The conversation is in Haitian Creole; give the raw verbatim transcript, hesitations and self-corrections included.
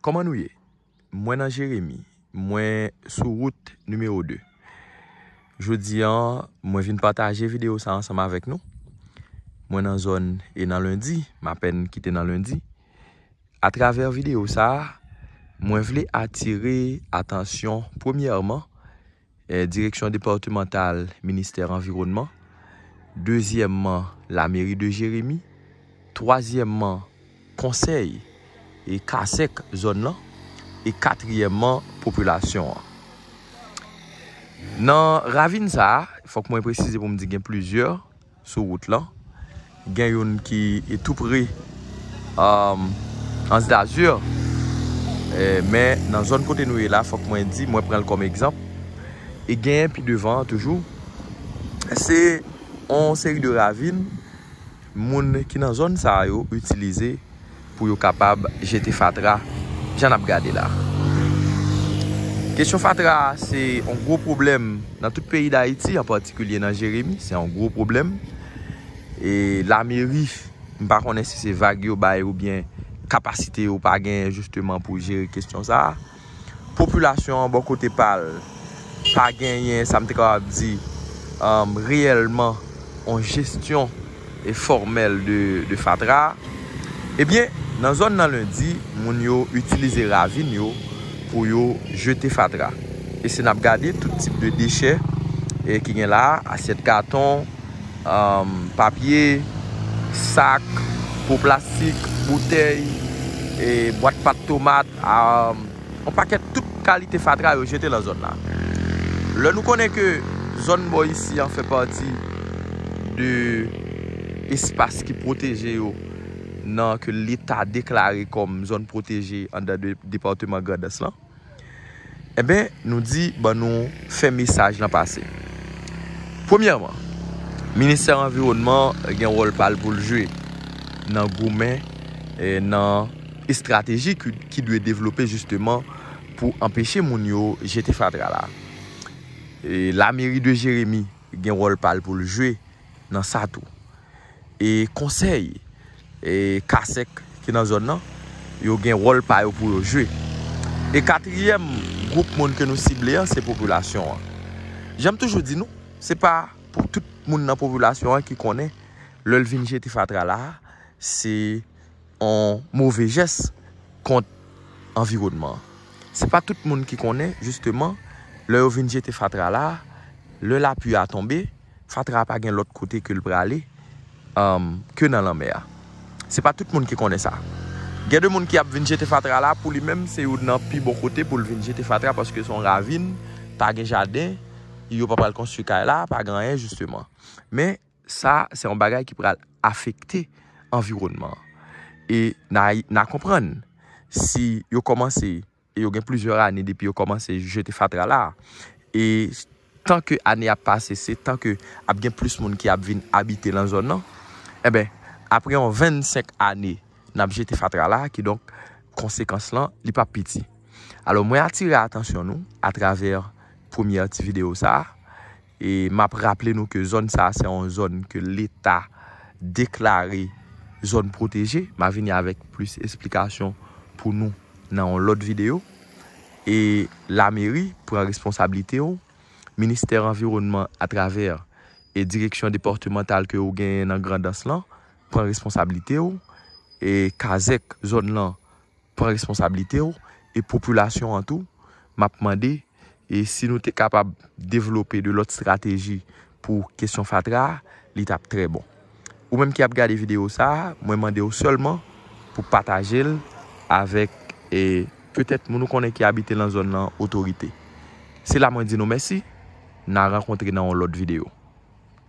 Kòman nou ye? Mwen nan Jeremi. Mwen sou wout nimewo de. Jodi a, mwen vin pataje videyo sa ansanm avèk nou. Mwen nan zòn e nan Lendi, m apèn kite nan Lendi. Atravè videyo sa a, mwen vle atire atansyon, premyèman, eh, Direksyon Depatmantal Ministè Anviwònman, dezyèmman, Lameri de Jeremi, twazyèmman, konsèy e kasèk zòn nan, e katriyèmman, popilasyon an. Nan ravin sa a, fòk mwen presize pou m di gen plizyè sou wout lan. Gen youn ki e tou pre, um, Anse d'Azur. Eh, men nan zòn kote nou ye la, fòk mwen di, mwen pran l kòm egzanp. E genyen pi devan an toujou. Se yon seri de ravin moun ki nan zòn sa yo itilize pou yo kapab jete fatra, jan n ap gade la. Kesyon fatra a, se yon gwo pwoblèm nan tout peyi Dayiti, an patikilye nan Jeremi, se yon gwo pwoblèm. E lameri, m pa konnen si se vag yo bay oubyen kapasite yo pa genyen jisteman pou jere kesyon sa a. Popilasyon an bò kote pa l pa genyen, sa m te kapab di, um, reyèlman yon jesyon e fòmèl de, de fatra a. Ebyen, nan zòn nan Lendi, moun yo itilize ravin yo pou yo jete fatra. E si n ap gade tout tip de dechè, e, ki gen la, asyèt katon, um, papye, sak, po plastik, boutèy, e, bwat pat tomat, um, yon pakèt tout kalite fatra yo jete nan zòn la. Lè nou konnen ke zòn bò isi an fè pati de espas ki pwoteje yo nan ke Leta deklare kòm zòn pwoteje anndan de, depatman Grandans lan, enben, nou di, ban nou fè mesaj lan pase. Premyèman, Ministè Anviwònman gen wòl pa l pou l jwe nan goumen, e, nan estrateji ki, ki dwe devlope jisteman pou anpeche moun yo jete fatra la. E, Lameri de Jeremi gen wòl pa l pou l jwe nan sa tou. E konsèy, e kasèk ki nan zòn nan, yo gen wòl pa yo pou yo jwe. E katriyèm gwoup moun ke nou sible an, se popilasyon an. Jan m toujou di nou, se pa pou tout moun nan popilasyon an ki konnen, lè l vin jete fatra la, se yon move jès kont anviwònman an. Se pa tout moun ki konnen, jisteman, lè yo vin jete fatra la, lè lapli a tonbe, fatra a pa gen lòt kote ke l prale, um, ke nan lanmè a. Se pa tout moun ki konnen sa. Gen de moun ki ap vin jete fatra la, pou li menm, se youn nan pi bon kote pou l vin jete fatra, paske se yon ravin, pa gen jaden, yo pa pral konstwi kay la, pa gen anyen, jisteman. Men, sa, se yon bagay ki pral afekte anviwònman an. E n a, n a konprann, si yo kòmanse, e yo gen plizyè ane depi yo kòmanse jete fatra la, e tan ke ane ap pase, se tan ke ap gen plis moun ki ap vin abite nan zòn nan, enben, apre yon vennsenk ane, n ap jete fatra la, kidonk, konsekans lan, li p ap piti. Alò, mwen atire atansyon nou atravè premyè ti videyo sa a, e m ap raple nou ke zòn sa a, se yon zòn ke Leta deklare zòn pwoteje. M a vini avèk plis esplikasyon pou nou nan yon lòt videyo. E lameri pran responsablite yo, Ministè Anviwònman atravè e direksyon depatmantal ke ou genyen nan Grandans lan, pran responsablite yo, e kazèk zòn lan pran responsablite yo, e popilasyon an tou, m ap mande, e si nou te kapab devlope de lòt estrateji pou kesyon fatra a, li t ap trè bon. Ou menm ki ap gade videyo sa a, mwen mande w sèlman pou pataje l avèk, e, petèt moun ou konnen ki abite nan zòn nan, otorite. Se la mwen di nou mèsi, n a rankontre nan yon lòt videyo.